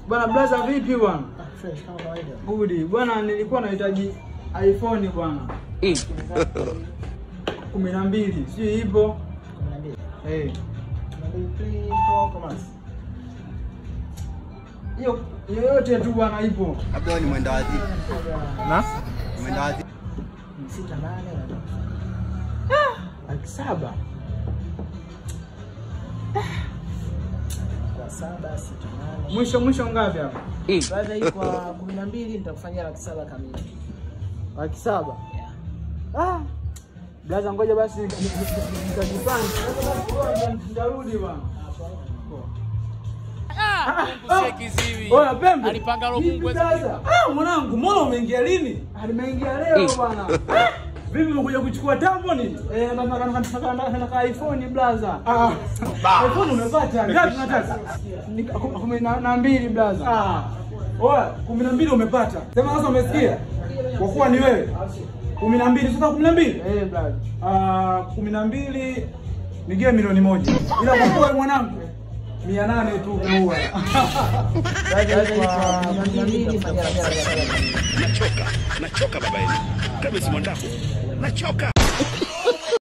Bwana blaza vipi bwana? Fresh kama kawaida. Good. Bwana nilikuwa nahitaji iPhone bwana. 12. Sio ipo? 12. Eh. 12 Pro Max. Hiyo yoyote tu bwana ipo. Labda ni mwenda wazimu. Na? Mwenda wazimu. 6 8 Ah, 700. Kwa 7 6 8. Mwisho mwisho ngapi hapa? Baada hii kwa 12 nitakufanyia 700,000 kamili. 700,000? Yeah. Ah. Blaza ngoja basi nitajipanga. Nitarudi bwana. Oya pembe. Alipanga roho Mungu. Ah, mwanangu, mbona umeingia lini? Nimeingia leo bwana. Vipi umekuja kuchukua tambo nini? Eh, nataka iPhone blaza. Ah. iPhone umepata ngapi unataka? 12 blaza. Ah. Oya, 12 umepata. Sema sasa umesikia? Kwa kuwa ni wewe. 12 sasa 12? Eh blaza. Ah, 12 nigie milioni 1. Ila kwa kuwa mwanangu 800 tu umeua. Nachoka, nachoka baba yenu. Kama si mwandako. Nachoka.